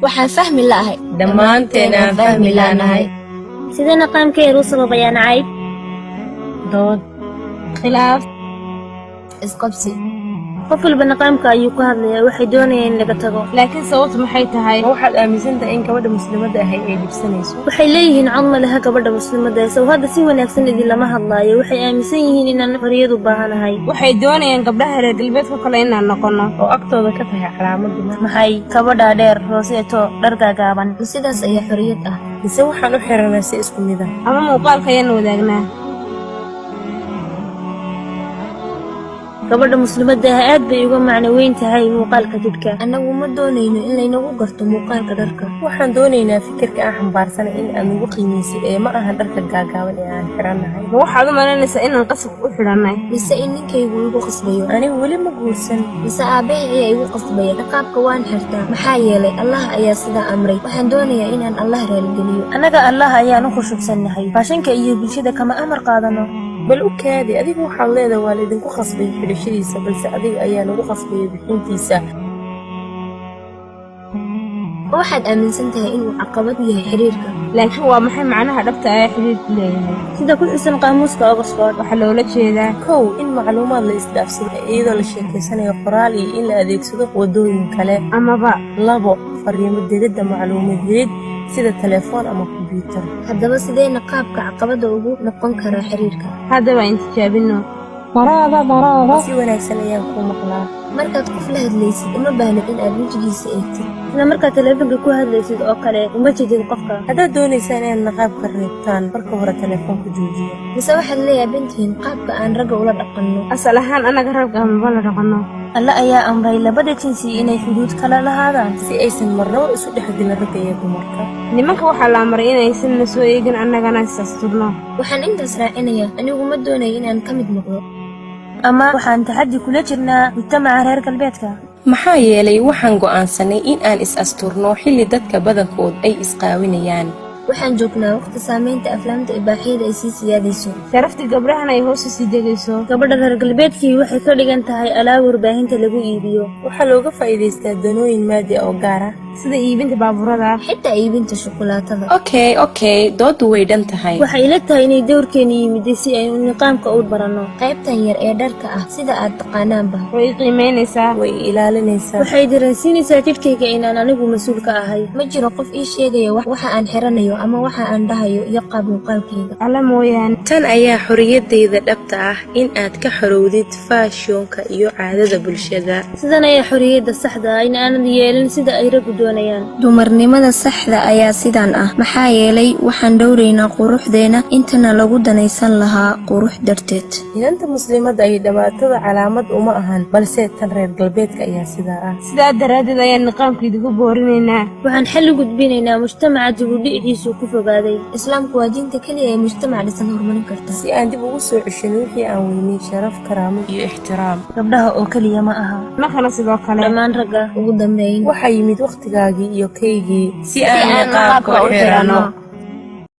Waxaan fahmi la'ahay. Dhammaanteen aan fahmi la'nahay. Sidee niqaabka yar u sababayaa nacayb? Dood, khilaaf, isqabsi. Qof walba niqaabka ayuu ku hadlayaa. Waxay doonayaan in laga tago. Laakiin sababtu maxay tahay? Ma waxaad aaminsan tahay in gabadha muslimadda ahi ay dhibsanayso? Waxay leeyihiin cod ma laha gabadha muslimadda. Sow hadda si wanaagsan idinlama hadlaayo. Waxay aaminsan yihiin inaan xorriyad u baahanahay. Waxay doonayaan gabdhaha reer galbeedka kale inaan noqono. Oo agtooda ka tahay calaamad dumar. Maxay kabadhaa dheer, rooseeto, dhar gaagaaban? Ma sidaas ayaa xorriyad ah? Mise waxaan u xiranaa si isku mid ah? Ama muuqaalka ayaan wadaagnaa? Gabadha muslimadda ah aad bay uga macno weyn tahay muuqaalka jidhka. Annagu ma doonayno in laynagu garto muuqaalka dharka. Waxaan doonaynaa fikirka aan xambaarsanay in aad nagu qiimaysid, ee ma ahan dharka gaagaaban ee aan xirannahay. Ma waxaad u malaynaysaa inaan qasab u xidhannay? Mise in ninkaygu igu qasbayo? Anigu weli ma guursan. Mise aabbahay ayaa igu qasbaya? Niqaabka waan xirtaa maxaa yeelay Allah ayaa sidaa amray. Waxaan doonayaa inaan Allah raaligeliyo. Annaga Allah ayaan u khushuucsannahay. Faashinka iyo bulshada kama amar qaadano. Bal u kaadi, adigu waxaad leedahay waa laydinku khasbay xidhashadiisa, balse adiga ayaa lagu khasbaya bixintiisa. Ma waxaad aaminsan tahay inuu caqabad yahay xiriirka? Laakiin waa maxay macnaha dhabta ah ee xiriirku leeyahay? Sida ku xusan qaamuuska Oxford, waxaa loola jeedaa: 1, in macluumaad la isdhaafsado iyadoo la sheekaysanayo, qoraal iyo in la adeegsado waddooyin kale. Amaba 2, fariimo diridda macluumadeed sida telefoon ama kombiyuutar. Haddaba sidee niqaabka caqabada ugu noqon karaa xiriirka? Haddaba aan tijaabino. Si wanaagsan ayaan kuu maqlaa. Markaad qof la hadlaysid, uma baahnid in aad wejigiisa eegtid. Sida markaad teleefonka ku hadlaysid oo kale, uma jeedid qofka. Haddaad doonaysaan inaad niqaabka reebtaan, marka hore telefoonka joojiya. Mise waxaad la yaabantihiin qaabka aan ragga ula dhaqanno? Asal ahaan annaga ragga maba la dhaqanno. Alle ayaa amray labada jinsi inay xuduud kala lahaadaan, si aysan marnaba isu dhexgelin ragga iyo dumarka. Nimanka waxaa la amray inaysan na soo eegin, annagana is asturno. Waxaan intaas raacinayaa, anigu ma doonayo inaan ka mid noqdo. Ama waxaan taxaddi kula jirnaa mujtamaca reer galbeedka. Maxaa yeelay waxaan go'aansanay in aan is-asturno xilli dadka badankood ay isqaawinayaan. Waxaan joognaa waqti saamaynta aflaamta ibaaxiyada ay sii siyaadayso. Sharaftii gabdhahana ay hoos u sii degayso. Gabadha reer galbeedkii waxay ka dhigan tahay alaab warbaahinta lagu iibiyo. Waxaa looga faa'iidaystaa danooyin maadi oo gaar ah, sida iibinta baabuurada, xitaa iibinta shukulaatada. Okay, dooddu way dhan tahay. Waxay ila tahay inay dowrkeena yimiday si aynu niqaabka u baranno. Qaybtan yar ee dharka ah, sida aad taqaanaanba, way i qiimaynaysaa. Way ilaalinaysaa. Waxay dareensiinaysaa jidhkayga inaan anigu mas-uul ka ahay. Ma jiro qof ii sheegaya waxa aan xiranayo ama waxa aan dhahayo iyo qaab muuqaalkayga. Alla mooyaane. Tan ayaa xorriyaddayda dhabta ah, in aad ka xorowdid faashionka iyo caadada bulshada. Sidan ayaa xorriyadda saxda ah, in aanad yeelin sida ay raggu doonayaan. Dumarnimada saxda ayaa sidan ah, maxaa yeelay waxaan dhowraynaa quruxdeena intana lagu danaysan lahaa qurux darteed. Inanta muslimadda ay dhibaatada calaamad uma ahan, balse tan reer galbeedka ayaa sidaa ah. Sidaa daraaddeed ayaan niqaabka idigu boorinaynaa. Waxaan xal u gudbinaynaa mujtamaca dib u dhiciisu ku fogaaday. Islaamku waa diinta keliya ee mujtamac dhisan horumarin karta. Si aan dib ugu soo ceshin wixii aan weynay: sharaf, karaamo iyo ixtiraam. Gabdhaha oo keliya ma aha. Nimankana sidoo kale. Dhammaan ragga. Ugu dambeyn, waxaa yimid wakhtigaagii iyo kaygii si aan aan niqaabka u niqaabka u xiranno. xiranno.